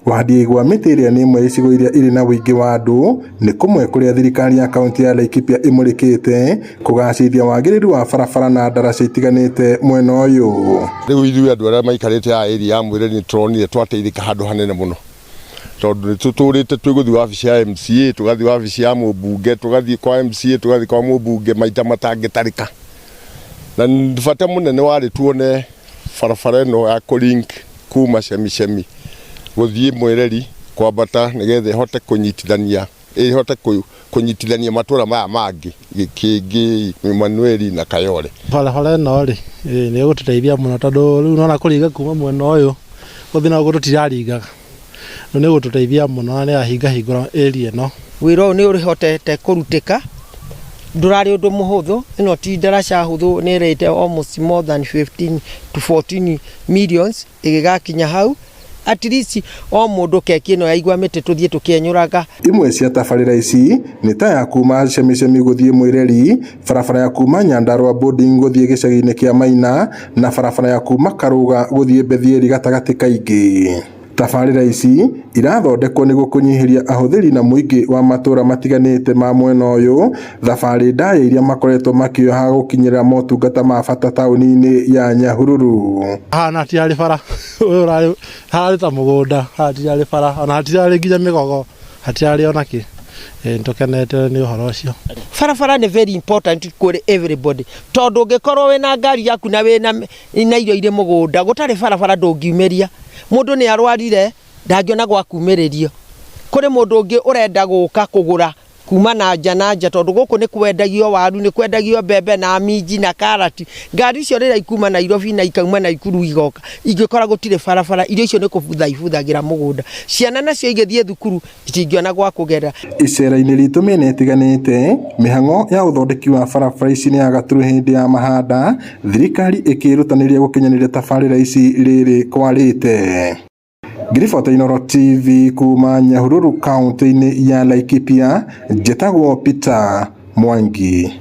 Wahandi wa mĩtĩ ĩrĩa nĩ ĩmwe ya icigo iria irĩ na ũingĩ wa andũ nĩ kũmwe kũrĩa thirikari ya kaunti ya Laikipia ĩmũrĩkĩte kũgacĩrithia wagĩrĩru wa barabara na ndaraca itiganĩte mwena ũyũ. Rĩu ithuĩ andũ arĩa maikarĩte haha area ya Mwĩreri nĩ tũronire twateithĩka handũ hanene mũno, tondũ nĩ tũtũrĩte twĩ gũthiĩ wabici ya MCA, tũgathiĩ wabici ya mũmbunge, tũgathiĩ kwa MCA, tũgathiĩ kwa mũmbunge maita matangĩtarĩka. Na bata mũnene warĩ tuone barabara ĩno ya kũ-link kuma Chemichemi gũthiĩ Mwĩreri kwambata, nĩgetha ĩhote kũnyitithania, ĩhote kũnyitithania matũra maya mangĩ, Gĩkĩngĩ, Emmanuel na Kayole. Barabara ĩno rĩ, nĩ ĩgũtũteithia mũno, tondũ rĩu nona kũringa kuma mwena ũyũ gũthiĩ na gũkũ tũtiraringaga. Rĩu nĩ ĩgũtũteithia mũno na nĩ ĩrahingahingũra area ĩno. Wĩra ũyũ nĩ ũrĩhotete kũrutĩka, ndũrarĩ ũndũ mũhũthũ. Ĩno ti ndaraca hũthũ, nĩ ĩrĩte almost more than 15 to 14 millions ĩgĩgakinya hau. At least o mũndũ keki ĩno yaigua mĩtĩ tũthiĩ tũkĩenyũraga. Imwe cia tabarĩra ici nĩ ta ya kuma Chemichemi gũthiĩ Mwĩreri, barabara ya kuma Nyandarua Boarding gũthiĩ gĩcagi-inĩ kĩa Maina, na barabara ya kuma Karũga gũthiĩ Bethieri gatagatĩ kaingĩ. Tabarĩra ici irathondekwo nĩguo kũnyihĩria ahũthĩri na mũingĩ wa matũra matiganĩte ma mwena ũyũ thabarĩ ndaya iria makoretwo makĩoha gũkinyĩra motungata ma bata taũni-inĩ ya Nyahururu. Haha na hatirarĩ bara, ũyũ ũrarĩ hararĩ ta mũgũnda, haha hatirarĩ bara, ona hatirarĩ nginya mĩgogo, hatirarĩ ona kĩ. Nĩ tũkenete nĩ ũhoro ũcio. Barabara nĩ very important kũrĩ everybody, tondũ ũngĩkorwo wĩna ngari yaku na wĩna na irio irĩ mũgũnda, gũtarĩ barabara ndũngiumĩria. Mũndũ nĩ arwarire, ndangĩona gwa kumĩrĩrio. Kũrĩ mũndũ ũngĩ ũrenda gũka kũgũra kuma na nja na nja, tondũ gũkũ nĩ kwendagio waru, nĩ kwendagio mbembe na minji na karati. Ngari icio rĩrĩa ikuma Nairobi na ikauma Naikuru igoka, ingĩkora gũtirĩ barabara, irio icio nĩ kũbutha ibuthagĩra mũgũnda. Ciana nacio igĩthiĩ thukuru itingĩona gwa kũgerera. Icera-inĩ ritũ mĩena ĩtiganĩte, mĩhang'o ya ũthondeki wa barabara ici nĩ yagatũrwo hĩndĩ ya mahanda, thirikari ĩkĩĩrutanĩria gũkinyanĩria tabarĩra ici rĩrĩ kwarĩte. Ngĩribota Inooro TV kuma Nyahururu kaunti-inĩ ya Laikipia, njĩtagwo Peter Mwangi.